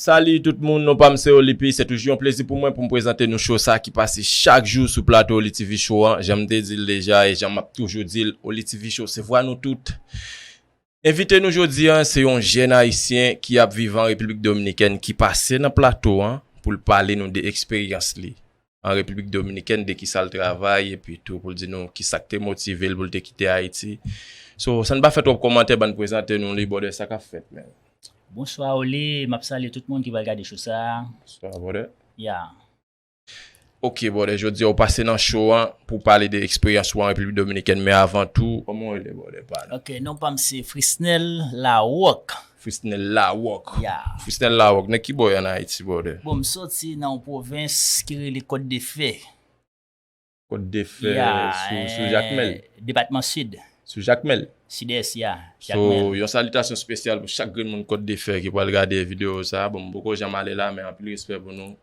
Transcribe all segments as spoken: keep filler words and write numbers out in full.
Salut tout moun, non pa m se Oli P, se toujou yon plezi pou mwen pou m prezante nou show sa ki pase chak jou sou plato Oli T V Show an. Jan m te di l deja e jan m ap toujou di l, Oli T V Show se vwa nou tout. Envite nou jodi an se yon jèn ayisyen ki ap viv an Repiblik Dominikèn ki pase nan plato an pou l pale nou de eksperyans li an Repiblik Dominikèn, de kisa l travay, epi tou pou l di nou kisa k te motive l pou l te kite Ayiti. So, san n pa fè twòp kòmantè, ban n prezante nou li, brother, sa k ap fèt, man. Bonswa, Oli. M ap salye tout moun ki pral gade show sa a. Bonswa, brother. Ya. Ok, brother, jodi a ou pase nan show an pou pale de eksperyans ou an Repiblik Dominikèn, men avan tou, kòman w rele, brother, pa nou? Ok, non pa m se Frisnel Lawòk. Frisnel Lawòk. Ya. Frisnel Lawòk, nan ki bò y ann Ayiti, brother? Bon, m soti nan yon pwovens ki rele Kòt de Fè. Kòt de Fè, ya, sou, sou eh, Jakmèl. Depatman Sid. Sou Jakmèl. Sidès, ya. So, Jakmèl. Yon salitasyon espesyal pou chak grenn moun Kòt de Fè ki pral gade videyo sa a. Bon, m poko janm ale la, men anpil respè pou nou.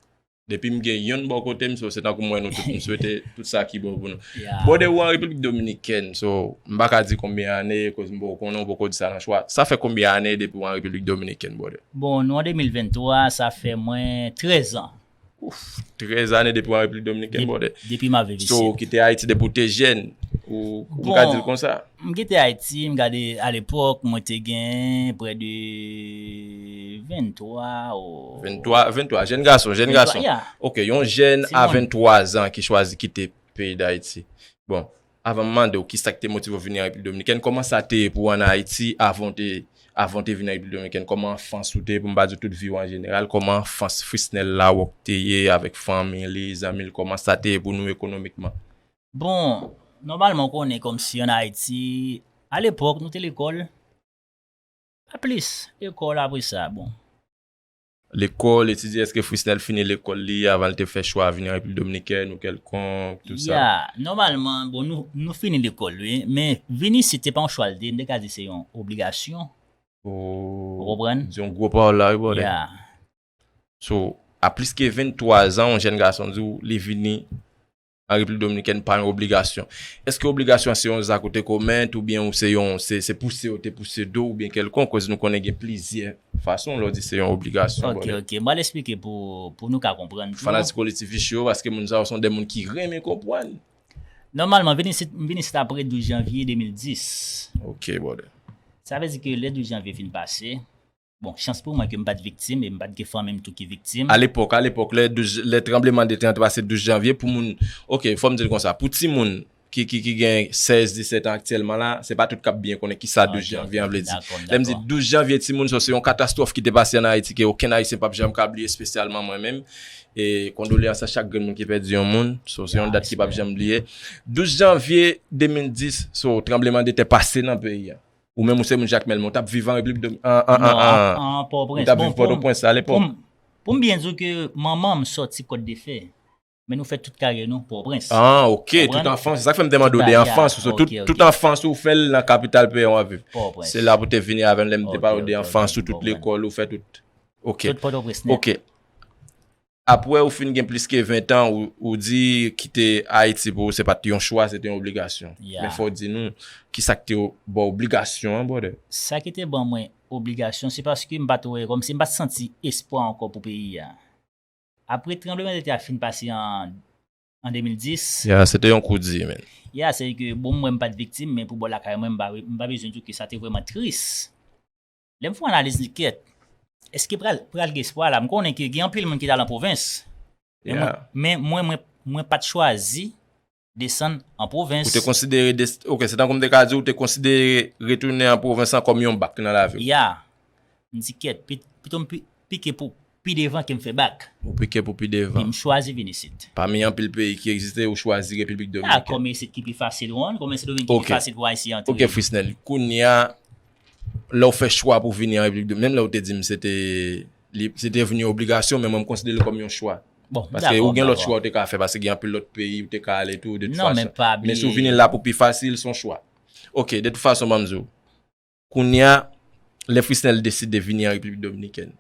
Depi m gen yonn bò kote m, so, se tankou m wè nou tout. M swete tout sa ki bon pou nou. Ya. Brother, ou an Repiblik Dominikèn, so, m pa ka di konbyen ane, koz m poko konnen, ou poko di sa nan show a. Sa fè konbyen ane depi w an Repiblik Dominikèn, brother? Bon, nou an de mil venntwa, sa fè mwen trèz an. Ouf, trèz ane depi w an Repiblik Dominikèn, brother. Depi m ap viv isit. So, ou kite Ayiti depi w te jèn, ou, ou ka di l konsa? Bon, m kite Ayiti, m gade alepòk, mwen te gen prè de venntwa o. Venntwa, venntwa, jèn gason, jèn gason. Venntwa, ya. Ok, yon jèn a venntwa zan ki chwazi kite peyi Dayiti. Bon, avan m mande w kisa k te motive w vini an Repiblik Dominikèn, kòman sa te ye pou w ann Ayiti avan w te, avan w te vin an Repiblik Dominikèn? Kòman anfans ou te ye, pou m pa di w tout vi w an jeneral, kòman anfans Frisnel Lawòk te ye avèk fanmi li, zanmi l, kòman sa te ye pou nou ekonomikman? Bon, nòmalman, w konnen kòmsi ann Ayiti, alepòk, nou te lekòl. Pa plis, lekòl apre sa, bon. Lekòl, etidye, èske Frisnel fini lekòl li avan l te fè chwa vini an Repiblik Dominikèn ou kèlkonk, tou sa? Ya, nòmalman, bon, nou, nou fini lekòl, wi, men vin isit, se pa yon chwa l te ye, m te ka di se yon obligasyon. Ou konprann? Di yon gwo pawòl la, wi, brother. Ya. So, a plis ke venntwa zan, yon jèn gason di w, li vini an Repiblik Dominikèn pa yon obligasyon. Èske obligasyon an se yon zak ou te komèt, oubyen ou se yon, se, se pouse yo te pouse do, oubyen kèlkonk, koz nou konnen gen plizyè fason lè w di se yon obligasyon, brother? Ok, ok. M pral eksplike pou, pou nou ka konprann tou. Fanatik Oli T V Show, paske moun sa yo se de moun ki renmen konprann. Nòmalman, vin isit, m vin isit apre douz janvye de mil dis. Ok, brother. Sa vle di ke lè douz janvye fin pase, bon, chans pou mwen ke m pa t viktim e m pa t gen fanmi m tou ki viktim. Alepòk, alepòk, lè douz, lè tranblemanndetè an te pase douz janvye, pou moun, ok, fò m di l konsa, pou timoun ki, ki, ki gen sèz, disèt an aktyèlman la, se pa tout k ap byen konnen kisa douz janvye an vle di. Lè m di douz janvye, timoun, sa se yon katastwòf ki te pase ann Ayiti ke okenn Ayisyen p ap janm ka bliye, espesyalman mwen menm. E kondoleyans a chak grenn moun ki pèdi yon moun. So, se yon dat ki p ap janm bliye. Douz janvye de mil dis, so, tranblemanndetè pase nan peyi a. Ou menm ou se moun Jakmèl, men ou t ap viv an Repiblik Domi-, an, an, an, an, an Pòtoprens. Ou t ap viv Pòtoprens alepòk. Pou m, pou m byen di w ke manman m sòti Kòt de Fè, men nou fè tout karyè nou Pòtoprens. Ah, ok, tout anfans, se sa k fè m te mande w de anfans ou, tout, tout anfans ou fè l nan kapital peyi a w ap viv. Pòtoprens. Se la pou te vini avè m, lè m te pale w de anfans ou, tout lekòl ou fè tout. Ok. Tout Pòtoprens nèt. Ok. Apre ou fin gen plis ke ven tan, ou, ou di kite Ayiti pou ou se pa t yon chwa, se te yon obligasyon. Ya. Men fò w di nou, kisa k te ba w obligasyon an, brother? Sa ki te ban mwen obligasyon, se paske m pa t wè, kòmsi m pa t santi espwa ankò pou peyi a. Apre tranblemanndetè a fin pase an, an de mil dis. Ya, se te yon kou di, men. Ya, se ke, bon, mwen, m pa t viktim, men pou bò lakay mwen, m pa, m pa bezwen di w ke sa te vrèman tris. Lè m fè yon analiz, m di, kèt, èske pral, pral gen espwa la? M konnen ke gen anpil moun ki t al an pwovens. Men mwen, men mwen, mwen, mwen pa t chwazi desann an pwovens. Ou te konsidere, ok, se tankou m te ka di, ou te konsidere retounen an pwovens lan kòm yon bak nan lavi w? Ya. M di, kèt, pi-, pito m pi-, pike pou pi devan ke m fè bak. Ou pike pou pi devan. Epi m chwazi vin isit. Pami anpil peyi ki egziste, ou chwazi Repiblik Dominikèn. Ah, kòm isit ki pi fasil, ou konprann? Kòm Sendomeng ki pi fasil pou Ayisyen antre. Ok, Frisnel. Kounye a, lè w fè chwa pou vini an Repiblik Dominikèn, menm lè w te di m se te, li, se te vin yon obligasyon, men mwen m konsidere l kòm yon chwa. Bon, dakò, dakò. Paske ou gen lòt chwa ou te ka fè, paske gen anpil lòt peyi ou te ka ale tou, de tout fason. Non, men pa bliye. Men si w vini la pou pi fasil, se yon chwa. Ok, de tout fason, ban m di w. Kounye a, lè Frisnel deside vini an Repiblik Dominikèn,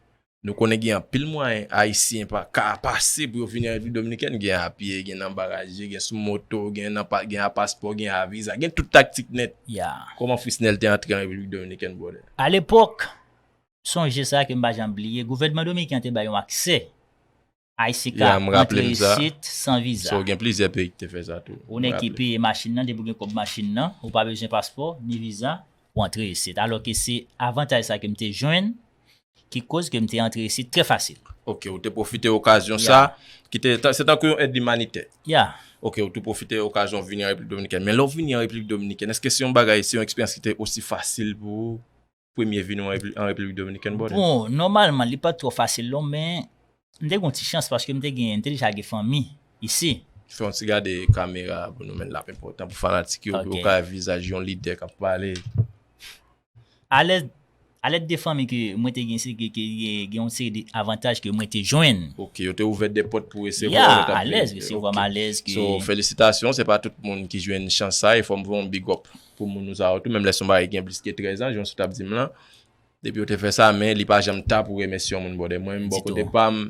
nou konnen gen anpil mwayen Ayisyen pa ka pase pou yo vini an Repiblik Dominikèn. Gen a pye, gen nan baraj, gen sou moto, gen nan pa, gen a paspò, gen a viza, gen tout taktik nèt. Ya. Kòman Frisnel te antre an Repiblik Dominikèn, brother? Alepòk, Sonje sa ke m pa janm bliye, gouvènman dominiken an te bay yon aksè Ayisyen ka antre isit san viza. So, gen plizyè peyi ki te fè sa tou. Ou nèg ki peye machin nan, depi w gen kòb machin nan, ou pa bezwen paspò, ni viza, ou antre isit. Alò ke se avantaj sa ke m te jwenn, ki koz ke m te antre isit trè fasil. Ok, ou te pwofite okazyon sa, ki te, se tankou yon èd imanitè. Ya. Ok, ou te pwofite okazyon vini an Repiblik Dominikèn. Men lè w vini an Repiblik Dominikèn, èske se yon bagay, se yon eksperyans ki te osi fasil pou ou? Premye vini w an Repli-, an Repiblik Dominikèn, brother? Bon, nòmalman, li pa t twò fasil non, men m te gen yon ti chans paske m te gen, m te deja gen fanmi isi. Fè yon ti gade kamera pou nou, men l ap enpòtan pou fanatik yo, pou yo ka wè vizaj yon lidè k ap pale. Alèz, alèz de fanmi ke mwen te gen, se ke, ke gen, gen yon seri de avantaj ke mwen te jwenn. Ok, yo te ouvè de pòt pou resevwa w, yo t ap vini. Ya, alèz, resevwa m alèz ke. So, felisitasyon, se pa tout moun ki jwenn chans sa, e fò m voye yon big up pou moun nou sa yo tou, menm lè se yon bagay ki gen plis ke trèz an, jan w sot ap di m lan. Depi yo te fè sa, men li pa janm ta pou remèsye yon moun, brother. Mwen menm, bò kote pa m,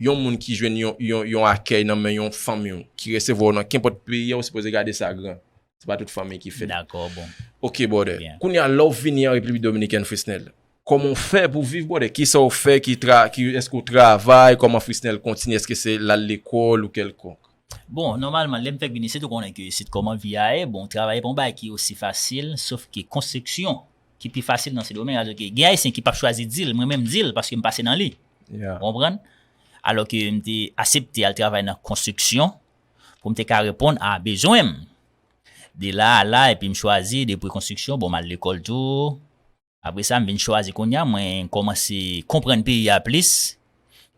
yon moun ki jwenn yon, yon, yon akèy nan men yon fanmi w, ki resevwa w nan kenpòt peyi a, ou sipoze gade sa gran. Se pa tout fanmi ki fè l. Dakò, bon. Ok, brother. Kounye a, lè w vini an Repiblik Dominikèn, Frisnel, kòman w fè pou viv, brother? Kisa w fè? Ki tra-, ki, èske w travay? Kòman Frisnel kontinye? Èske se l al lekòl ou kèlkonk? Bon, nòmalman, lè m fèk vin isit, ou konnen ke isit kòman vi a ye. Bon, travay pa yon bagay ki osi fasil, sof ke konstriksyon ki pi fasil nan se domèn. Alò ke gen Ayisyen ki p ap chwazi di l, mwen menm m di l, paske m pase nan li. Ou konprann? Alò ke m te aksepte al travay nan konstriksyon pou m te ka reponn a bezwen m. De la a la, epi m chwazi, depi konstriksyon, bon, m al lekòl tou. Apre sa, m vin chwazi kounye a, mwen kòmanse konprann peyi a plis.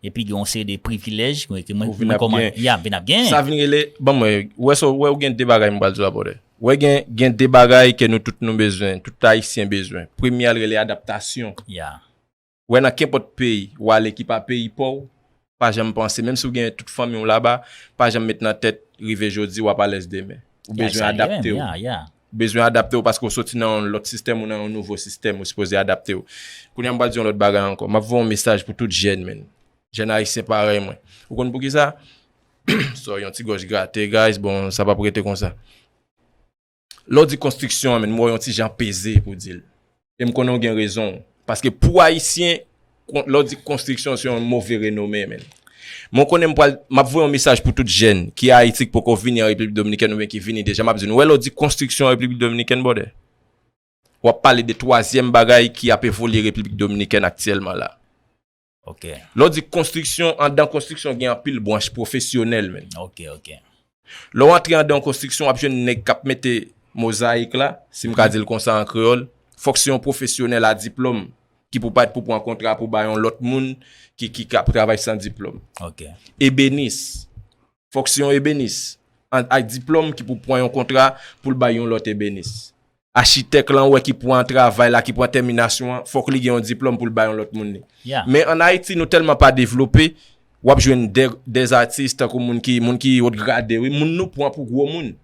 Epi gen yon seri de privilèj ke mwen kòman, ya, m vin ap genyen. Sa vin rele, ban mwen, ou wè sa, ou wè ou gen de bagay m pral di w la, brother. Ou wè gen, gen de bagay ke nou tout nou bezwen, tout Ayisyen bezwen. Premye a, l rele adaptasyon. Ya. Ou wè nan kenpòt peyi ou ale ki pa peyi pa w, pa janm panse, menm si w gen tout fanmi w laba, pa janm met nan tèt rive jodi w ap alèz demen. Ou bezwen adapte w. Ou bezwen adapte w paske w soti nan yon lòt sistèm, ou nan yon nouvo sistèm, ou sipoze adapte w. Kounye a m pral di yon lòt bagay ankò. M ap voye yon mesaj pou tout jèn, menn. Jèn ayisyen parèy mwen. Ou konn poukisa? Sorry, yon ti gòj grate, guys. Bon, sa p ap rete konsa. Lè w di konstriksyon an, menn, m wè w yon ti jan peze pou di l. E m konnen w gen rezon w. Paske pou Ayisyen, kon-, lè w di konstriksyon, se yon move renome, menn. Men w konnen m pral, m ap voye yon mesaj pou tout jèn ki Ayiti, ki poko vini an Repiblik Dominikèn oubyen ki vini deja, m ap di nou, wè, lè w di konstriksyon an Repiblik Dominikèn, brother, w ap pale de twazyèm bagay ki ap evolye Repiblik Dominikèn aktyèlman la. Ok. Lè w di konstriksyon, anndan konstriksyon gen anpil branch pwofesyonèl, menn. Ok, ok. Lè w antre anndan yon konstriksyon, w ap jwenn nèg k ap mete mozayik la, si m ka di l konsa an kreyòl, fòk se yon pwofesyonèl a diplòm ki pou parèt pou pran kontra pou bay yon lòt moun ki, ki, k ap travay san diplòm. Ok. Ebenis. Fòk se yon ebenis an, ak diplòm ki pou pran yon kontra pou l bay yon lòt ebenis. Achitèk lan, ou wè, ki pran travay la, ki pran tèminasyon an, fòk li gen yon diplòm pou l bay yon lòt moun li. Men ann Ayiti, nou tèlman pa devlope, w ap jwenn de, des artistes tankou moun ki, moun ki wot grade, wi, moun nou pran pou gwo moun,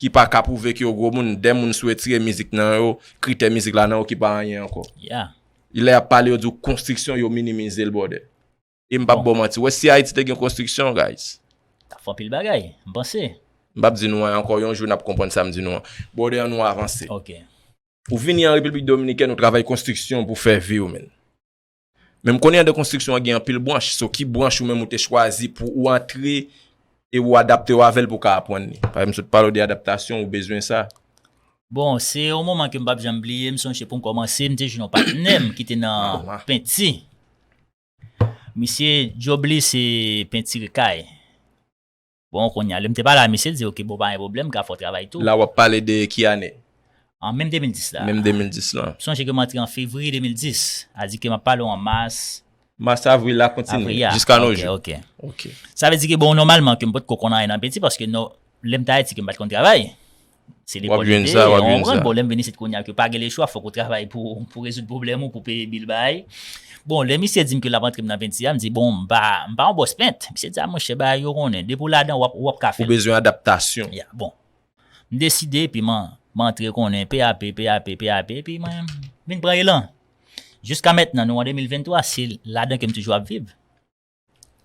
ki pa ka pwouve ke yo gwo moun, de moun sou retire mizik nan yo, kritè mizik la nan yo ki pa anyen ankò. Lè y ap pale, yo di w konstriksyon, yo minimize l, brother. E m p ap ba w manti. Wè, si Ayiti te gen konstriksyon, guys. T ap fè anpil bagay, m panse. M p ap di nou anyen ankò, yon jou n ap konprann sa m di nou an. Brother, ann nou avanse. Ok. Ou vini an Repiblik Dominikèn, ou travay konstriksyon pou fè vi w, menn. Men m konnen anndan konstriksyon an gen anpil branch. So, ki branch ou menm ou te chwazi pou ou antre e ou adapte w avè l pou w ka aprann li? Paske m sot pale w de adaptasyon, ou bezwen sa. Bon, se yon moman ke m p ap janm bliye. M sonje pou m kòmanse, m te jwenn yon patnè m ki te nan penti. Misye djòb li se pentire kay. Bon, kounye a, lè m te pale a misye, l di, "Ok, bon, pa gen pwoblèm, m ka fè w travay tou." La, w ap pale de ki ane? An menm de mil dis la. Menm de mil dis la. M sonje ke m antre an fevriye de mil dis. A di ke m ap pale w an mas. Mas, avril la kontinye, jiska nos jours. Ok, ok. Sa vle di ke, bon, nòmalman, ke m potko konn anyen nan penti, paske lè m t Ayiti, ke m pa t konn travay. Se lekòl yo te ye, w konprann? Bon, lè m vin isit kounye a ke pa gen lechwa, fòk ou travay pou, pou rezoud pwoblèm ou, pou peye bil bagay. Bon, lè misye di m ke l ap antre m nan penti a, m di, "Bon, m pa, m pa yon bòs pent." Misye di, "A, monchè, bagay yo konnen. Depi w ladan, w ap, w ap ka fè l." Ou bezwen adaptasyon. Ya, bon. M deside, epi m an-, m antre konnen P A P, P A P, P A P, epi mwen, m vin pran elan. Jiska mentnan, nou an de mil venntwa, se ladan ke m toujou ap viv.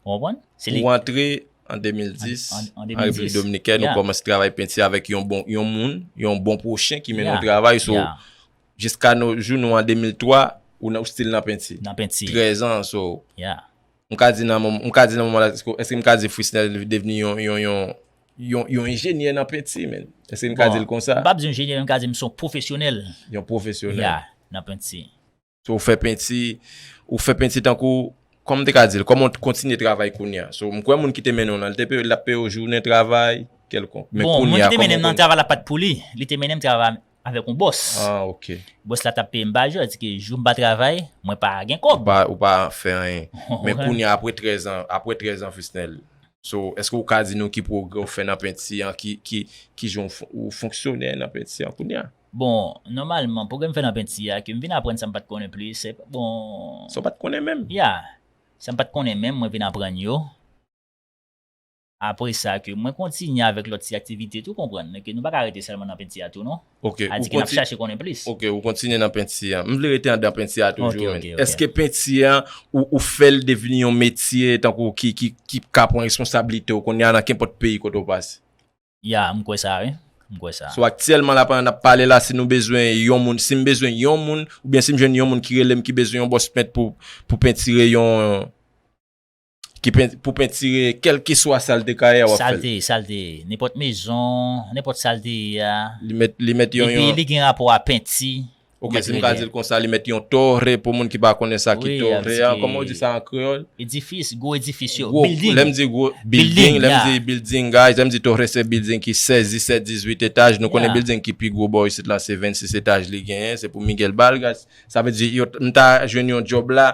Ou konprann? Se li. Ou antre an de mil dis, an, an, an Repiblik Dominikèn, ou kòmanse travay penti avèk yon bon, yon moun, yon bon pwochen ki mennen yon travay. So, jiska nos jours, nou an de mil twa, Ou nan, ou still nan penti? Nan penti. Trèz an, so. Yeah. M ka di nan moman, m ka di nan moman la, èske, èske m ka di Frisnel devni yon, yon, yon, yon, yon enjenyè nan penti, men? Èske m ka di l konsa? M pa bezwen enjenyè, m ka di m se yon pwofesyonèl. Yon pwofesyonèl. Yeah, nan penti. So, ou fè penti, ou fè penti tankou, kòman m te ka di l, kòman w kontinye travay kounye a? So, m kwè moun ki te mennen w nan, l te peye, l ap peye w jounen travay kèlkonk. Men Bon, moun kounye a, ki te mennen m kòman nan travay la pa t pou li. Li te mennen m travay avèk yon bòs. Ah, ok. Bòs la t ap peye m pa jou, di ke jou m pa travay, mwen pa gen Ou kòb. pa, ou pa fè anyen. Men kounye a, apre trèz an, apre trèz an Frisnel. So, èske ou ka di nou ki pwogrè ou fè nan penti an, ki, ki, ki jan ou fon-, ou fonksyone nan penti an kounye a? Bon, nòmalman, pwogrè m fè nan penti a, ke m vin aprann sa m pa t konnen plis, se, bon, Sa w pa t konnen menm? Yeah. Sa m pa t konnen menm, mwen vin aprann yo. Apre sa, ke mwen kontinye avèk lòt ti aktivite tou, konprann, ke nou pa ka rete sèlman nan penti a tou, non. Ok, A ou di ke n ap konti- chache konnen plis. Ok, ou kontinye nan penti a. M vle rete andan penti a toujou, Ok, men. ok, ok. Èske penti a, ou, ou fè l devni yon metye, tankou ki, ki, ki ka pran responsablite w kounye a nan kenpòt peyi kote w pase? Ya, m kwè sa, wi. M kwè sa. So, aktyèlman, la, pandan n ap pale la, si nou bezwen yon moun, si m bezwen yon moun, oubyen si m jwenn yon moun ki rele m, ki bezwen yon bòs pent pou, pou pentire yon, ki pen-, pou pentire kèlkeswa sa l te ka ye a, w ap fè l. Salte, salte, nenpòt mezon, nenpòt salte a. Li met, li met yon, Epi yon li gen rapò a penti. Ok, si m ka di l konsa, li met yon torre, pou moun ki pa konnen sa ki Wi, torre a, a, ki kòman w di sa an kreyòl? Edifis, gwo edifis yo, Gwo, building. Lè m di gwo building, lè m Ya. di building, guys, lè m di torre se building ki sèz, disèt, dizuit etaj. Nou konnen Ya. Building ki pi gwo bò isit la, se vennsis etaj li genyen, se pou Miguel Balgas. Sa vle di, yo, m ta jwenn yon djòb la,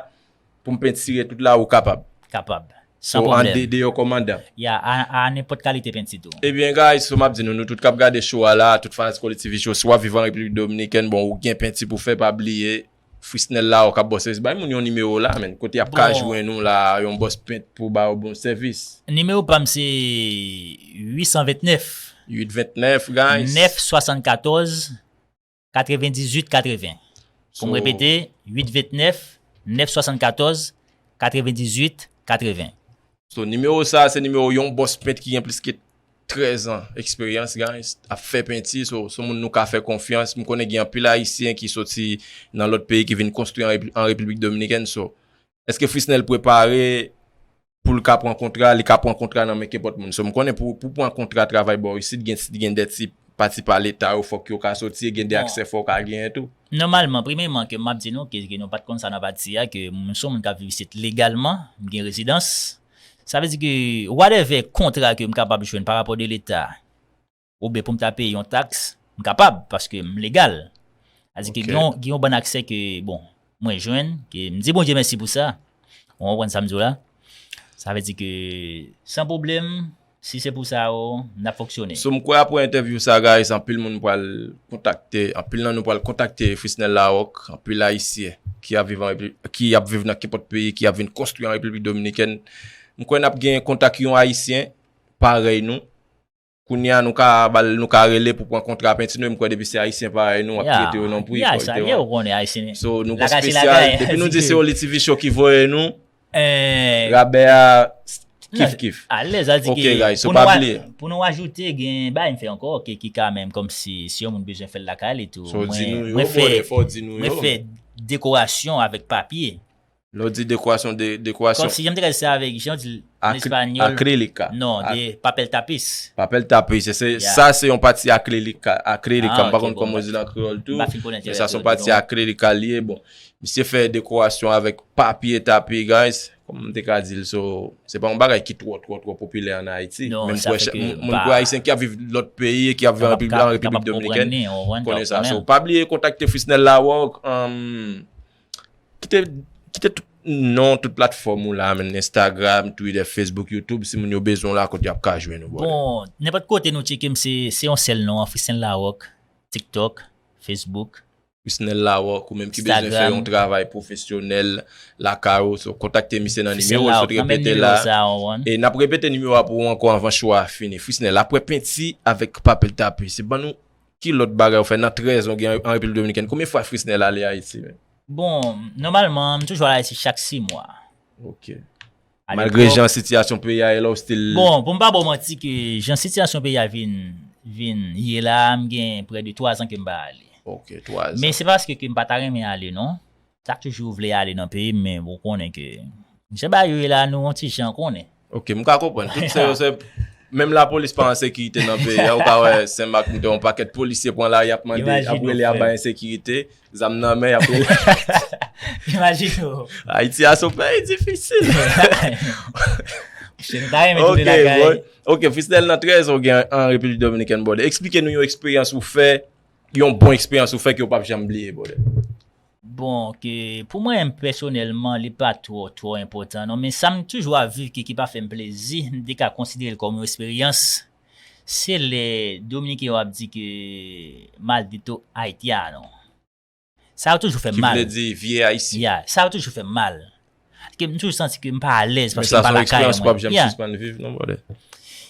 pou m pentire tout la, ou kapab. Kapab. So, San an pwoblèm. de, deyò kòmandan. Ya, a, a nenpòt kalite penti tou. Ebyen, guys, so m ap di nou, nou tout k ap gade show a la, tout fans Kole T V Show, si w ap viv an Repiblik Dominikèn, bon, ou gen penti pou fè, pa bliye, Frisnel la, ou k ap bò sèvis. Bay moun yon nimewo la, men, kote y ap ka Bon. Jwenn ou la, yon bòs pent pou ba w bon sèvis. Nimewo pa m se uit san ventnèf, Uit ventnèf, guys. nèf swasannkatòz, katrevendizuit, katreven. Pou m So- repete, uit ventnèf, nèf swasannkatòz, katrevendizuit, katreven. So, nimewo sa, se nimewo yon bòs pent ki gen plis ke trèz an eksperyans, guys, ap fè penti. So, se moun nou ka fè konfyans. M konnen gen anpil Ayisyen ki soti nan lòt peyi ki vin konstwi an Repi-, an Repiblik Dominikèn. So, èske Frisnel prepare pou l ka pran kontra, li ka pran kontra nan men kenpòt moun? So, m konnen pou, pou pran kontra travay bò isit, gen, gen de ti pati pa leta yo, fòk yo ka soti, gen de Bon. aksè fò w ka genyen tou. Nòmalman, premyèman, ke m ap di nou, ke, ke nou pa t konn sa nan pati a, ke m se yon moun k ap viv isit legalman, m gen rezidans. Sa vle di ke, whatever kontra ke m kapab jwenn pa rapò de leta, oubyen pou m ta peye yon taks, m kapab, paske m legal. Sa vle di ke Ok. gen yon, gen yon bann aksè ke, bon, mwen jwenn, ke m di Bondye mèsi pou sa. Ou konprann sa m di w la? Sa vle di ke, san pwoblèm, si se pou sa, o, n ap fonksyone. So, m kwè apre entèvyou sa, guys, anpil moun pral kontakte, anpil nan nou pral kontakte Frisnel Larocque, anpil Ayisyen ki ap viv an Repiblik, ki ap viv nan kenpòt peyi, ki ap vin konstwi an Repiblik Dominikèn. M kwè n ap gen kontak yon Ayisyen parèy nou. Kounye a, nou ka ba l, nou ka rele pou pran kontra penti nou, e m kwè depi se Ayisyen parèy nou, w ap Ya. trete yo nan pri Ya, kòrèkteman. Sa ye, ou konnen, Ayisyen. So, nou gen Lakay se espesyal. lakay. Depi nou di se yon litivi show ki voye nou, Eh, rabè a, non, kif kif. Alèz, sa vle di Ok, ke guys, so pou pa nou a-, bliye. Pou nou ajoute, gen bagay m fè ankò, ke ki ka menm, kòmsi si yon moun bezwen fè l lakay li tou. So, di nou yo, Mwen fè, bro, fò di nou mwen yo. Fè dekorasyon avèk papye. Lè w di dekorasyon, de, dekorasyon. Kòmsi jan m te ka di sa avèk, jan w di l an Akri-, espanyòl. Akrilika. Non, Ak- de papel tapis. Papel tapis, se, se, Ya. sa se yon pati akrilika, akrilika. Ah, M pa ok, konn bon, kòman w di l an kreyòl tou. M pa fin konnen Men sa se yon kreyòl pati tou, non. Akrilika li ye. Bon, misye fè dekorasyon avèk papye tapi, guys. Kòm m te ka di l, so, se pa yon bagay ki twò, twò, twò popilè an Ayiti. Non, Menm sa kwè fè cha-, ke moun, m moun pa kwè Ayisyen ki ap viv lòt peyi, ki ap viv an kapab, Repiblik, an kapab, Repiblik kapab konprann Dominikèn, li, ou konprann, konnen sa. kapab So, konnen. Pa bliye kontakte Frisnel Larocque, um, kite, kite tout non, tout platfòm ou la, men Instagram, Twitter, Facebook, YouTube, si moun yo bezwen w la, kote y ap ka jwenn ou, brother. Bon, nenpòt kote nou tcheke m, se, se yon sèl non, Frisnel Larocque, TikTok, Facebook. Frisnel Larocque, ou menm ki bezwen fè Instagram. Yon travay pwofesyonèl lakay ou, so, kontakte misye nan Frisnel nimewo, sot Larocque, nan menm repete nimewo la. Sa, ou konprann? E n ap repete nimewo a pou ou ankò anvan show a fini. Frisnel, aprè penti avèk papèl tapi, se ban nou ki lòt bagay ou fè nan trèz an ou gen an Repiblik Dominikèn? Konbyen fwa Frisnel ale Ayiti, men? Bon, nòmalman, m toujou al Ayiti chak sis mwa. Ok. A Malgre lepòk, jan sitiyasyon peyi a ye la, ou still Bon, pou m pa ba w manti ke jan sitiyasyon peyi a vin, vin ye la, m gen prè de twa zan ke m pa ale. Ok, twa zan. Men se paske ke m pa ta renmen ale, non. ta toujou vle ale nan peyi m, men ou konnen ke jan bagay yo ye la, nou yon ti jan konnen. Ok, m ka konprann. Tout se yo se menm lapolis pa an sekirite nan peyi a. Ou ka wè Senmak, m te yon pakèt polisye pran lari, y ap mande, y ap rele a bay ensekirite. Zam nan men, y ap rele. Imajine w. Ayiti a se yon peyi difisil. Se nou ta renmen tounen lakay. Ok, Frisnel, nan trèz an w gen an Repiblik Dominikèn, brother. Eksplike nou yon eksperyans ou fè, yon bon eksperyans ou fè ke w p ap janm bliye, brother. Bon, ke pou mwen menm pèsonèlman, li pa twò, twò enpòtan non. Men sa m toujou ap viv ki, ki pa fè m plezi, m te ka konsidere l kòm yon eksperyans, se lè Dominiken yo ap di ke maldito haitiano. Sa yo toujou fè m mal. Ki vle di vye ayisyen. Ya, sa yo toujou fè m mal. Ke m toujou santi ke m pa alèz paske m pa lakay mwen. Men sa se yon eksperyans w p ap janm sispann viv non, brother.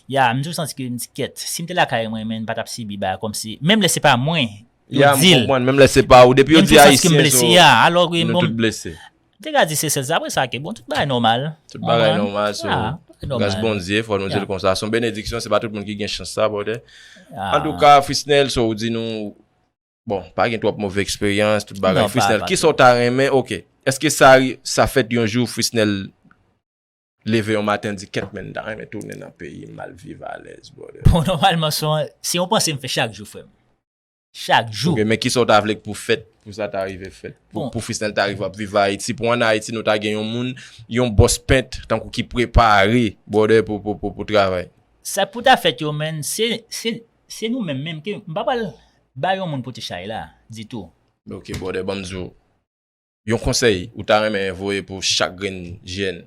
Ya, m toujou santi ke m di kèt, si m te lakay mwen, men m pa t ap sibi bagay kòmsi, menm lè se pa mwen, yo di l. Ya, m konprann, menm lè se pa ou. Depi yo di ayisyen, so, nou tout blese. M te ka di se sèl sa, apre sa ke bon, tout bagay nòmal. Tout bagay nòmal, so, gras Bondye, fò nou di l konsa. Se yon benediksyon, se pa tout moun ki gen chans sa, brother. Antouka, Frisnel, so ou di nou, bon, pa gen twòp move eksperyans, tout bagay. Frisnel, kisa w ta renmen, ok, èske sa, sa fèt yon jou, Frisnel leve yon maten, di, kèt, men, m ta renmen tounen nan peyi m, m al viv alèz, brother? Bon, nòmalman, se yon, se yon panse m fè chak jou, frè m. Chak jou. Ok, men kisa w ta vle pou fèt, pou sa ta rive fèt? Pou, pou Frisnel ta rive ap viv Ayiti, pou ann Ayiti, nou ta gen yon moun, yon bòs pent, tankou ki prepare, brother, pou, pou, pou, pou travay? Sa pou ta fèt yo, menn, se, se, se nou menm, menm ke, m pa pral ba yon moun pote chay la, ditou. Ok, brother, ban m di w. Yon konsèy ou ta renmen voye pou chak grenn jèn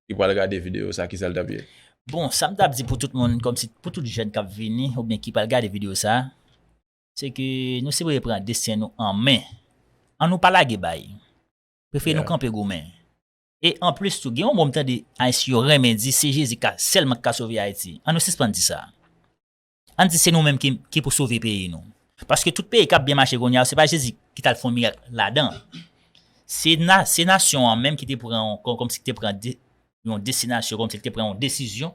ki pral gade videyo sa, kisa l t ap ye? Bon, sa m t ap di pou tout moun, kòmsi pou tout jèn k ap vini oubyen ki pral gade videyo sa, se ke nou sipoze pran desten nou an men. Ann nou pa lage bay. Prefere nou kanpe goumen. E anplis tou, gen yon mo m tande Ayisyen yo renmen di, se Jezi ka, sèlman ki ka sove Ayiti. Ann nou sispann di sa. Ann di se nou menm ki, ki pou sove peyi nou. Paske tout peyi k ap byen mache kounye a, se pa Jezi ki t al fè yon mirak ladan. Se na, se nasyon an menm ki te pran, kòmsi ki te pran de, yon destinasyon, kòmsi ki te pran yon desizyon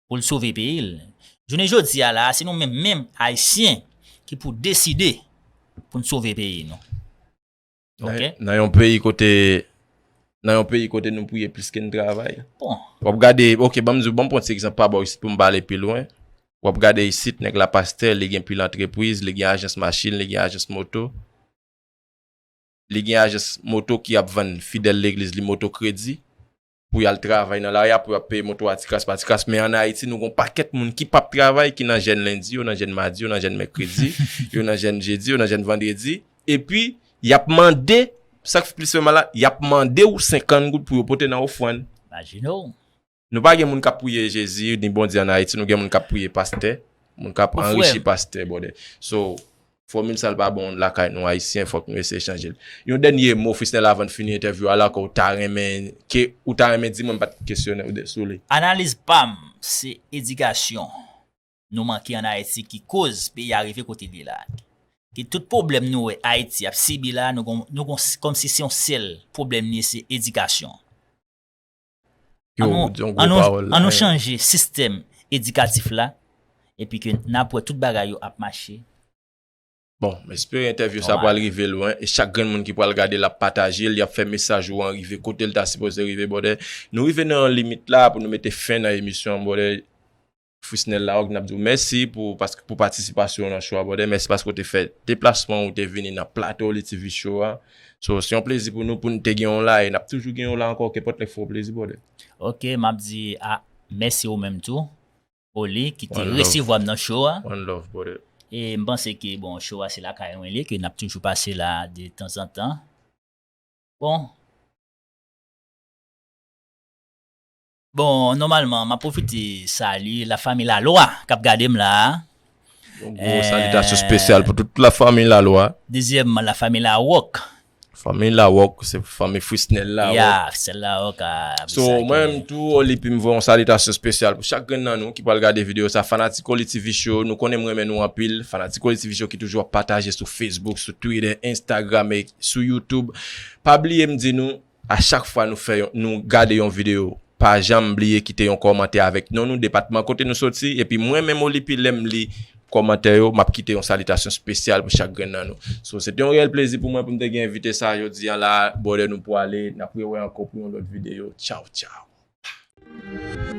pou l sove peyi l. Jounen jodi a la, se nou menm, menm Ayisyen ki pou deside pou n sove peyi nou. Ok. Nan yon peyi kote, nan yon peyi kote nou priye plis ke n travay. Bon. W ap gade, ok, ban m di w, ban m pran ti egzanp pa bò isit pou m pa ale pi lwen. W ap gade isit, nèg la pastè, li gen pil antrepriz, li gen ajans machin, li gen ajans moto. Li gen ajans moto ki ap vann fidèl legliz li moto kredi. Pou y al travay nan lari a, pou y ap peye moto a ti kras pa ti kras. Men ann Ayiti, nou gen yon pakèt moun ki p ap travay, ki nan jèn lendi, yo nan jèn madi, yo nan jèn mèkredi, yo nan jèn jedi, yo nan jèn vandredi. Epi, y ap mande, sa k plis fè mal la, y ap mande w senkant goud pou yo pote nan ofrann. Imajine w. Nou pa gen moun k ap priye Jezi ni Bondye ann Ayiti, nou gen moun k ap priye pastè, moun k ap anrichi pastè, brother. So, Fòmil sa l pa bon lakay nou Ayisyen, fòk nou eseye chanje l. Yon dènye mo, Frisnel, avan n fini entèvyou a la, ke w ta renmen, ke ou ta renmen di, mwen m pa t kesyone w de sou li. Analiz pa m, se edikasyon nou manke ann Ayiti ki koz peyi a rive kote l ye la. Ke tout pwoblèm nou wè Ayiti ap sibi la, nou gon, nou gon, kòmsi se yon sèl pwoblèm li ye, se edikasyon. Yo, ann di yon gwo pawòl. Ann nou chanje sistèm edikatif la, epi ke n ap wè tout bagay yo ap mache. Bon, m espere entèvyou sa pral rive lwen, e chak grenn moun ki pral gade l ap pataje l, y ap fè mesaj ou an rive kote l ta sipoze rive, brother. Nou rive nan yon limit la pou nou mete fen nan emisyon an, brother. Frisnel Larocque, n ap di w mèsi pou, paske, pou patisipasyon w nan show a, brother. Mèsi paske w te fè deplasman w, w te vini nan plato Oli TV Show a. So, se yon plezi pou nou, pou n te gen w la, e n ap toujou gen w la ankò, kenpòt lè k fè w plezi, brother. Ok, m ap di a mèsi ou menm tou, Oli, ki te resevwa m nan show a. One love, brother. E m panse ke, bon, show a se lakay mwen li ye, ke n ap toujou pase la de tanzantan. Bon. Bon, nòmalman, m ap pwofite salye lafanmi Lalwa k ap gade m la a. Yon gwo salitasyon espesyal pou tout lafanmi Lalwa. Dezyèmman, lafanmi Larocque. Fanmi Larocque, se fanmi Frisnel Larocque. Ya, Frisnel Larocque. So, mwen menm tou, Oli P, m voye yon salitasyon espesyal pou chak grenn nan nou ki pral gade videyo sa. Fanatik Oli TV Show, nou konnen m renmen nou anpil. Fanatik Oli TV Show ki toujou ap pataje sou Facebook, sou Twitter, Instagram e sou YouTube. Pa bliye m di nou, a chak fwa nou fè yon, nou gade yon videyo, pa janm bliye kite yon kòmantè avèk non nou, depatman kote nou soti, epi mwen menm Oli P, lè m li kòmantè yo, m ap kite yon salitasyon espesyal pou chak grenn nan nou. So, se te yon reyèl plezi pou mwen pou m te gen envite sa jodi a la. Brother, nou pwale, n ap rewè ankò pou yon lòt videyo. Tchaw, tchaw.